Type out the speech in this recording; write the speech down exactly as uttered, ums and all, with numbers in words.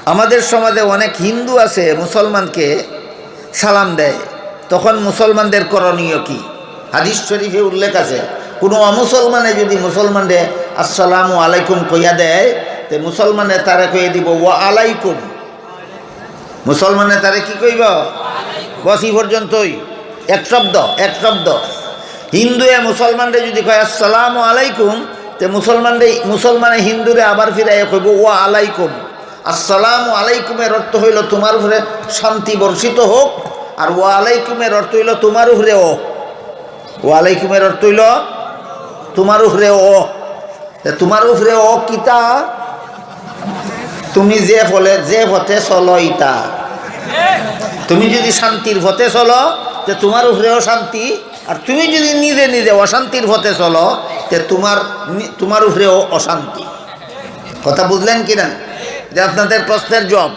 আমাদের সমাজে অনেক হিন্দু আছে মুসলমানকে সালাম দেয়, তখন মুসলমানদের করণীয় কি? হাদিস শরীফে উল্লেখ আছে, কোনো অমুসলমানে যদি মুসলমানরে "আসসালামু আলাইকুম" কইয়া দেয়, তে মুসলমানে তারে কইয়া দিব "ওয়া আলাইকুম।" মুসলমানে তারে কি কইব? বস, ই পর্যন্তই। এক শব্দ, এক শব্দ। হিন্দুয়ে মুসলমানরে যদি কয় "আসসালামু আলাইকুম", তে মুসলমানরে, মুসলমানে হিন্দুরে আবার ফিরাইয়া কইব "ওয়া আলাইকুম।" আসসালামু আলাইকুমের অর্থ হইল "তোমার উপরে শান্তি বর্ষিত হোক", আর "ওয়া আলাইকুমের" অর্থ হইল "তোমার উপরেও।" "ওয়া আলাইকুমের" অর্থ হইল "তোমার উপরেও।" তে "তোমার উপরেও" কিতা? তুমি যে ফলে, যে পথে চলো ইতা। তুমি যদি শান্তির পথে চলো, তে তোমার উপরেও শান্তি, আর তুমি যদি নিজে নিজে অশান্তির পথে চলো, তে তোমার নি-, তোমার উপরেও অশান্তি। কথা বুঝলেন কি না? যে আপনাদের প্রশ্নের জবাব,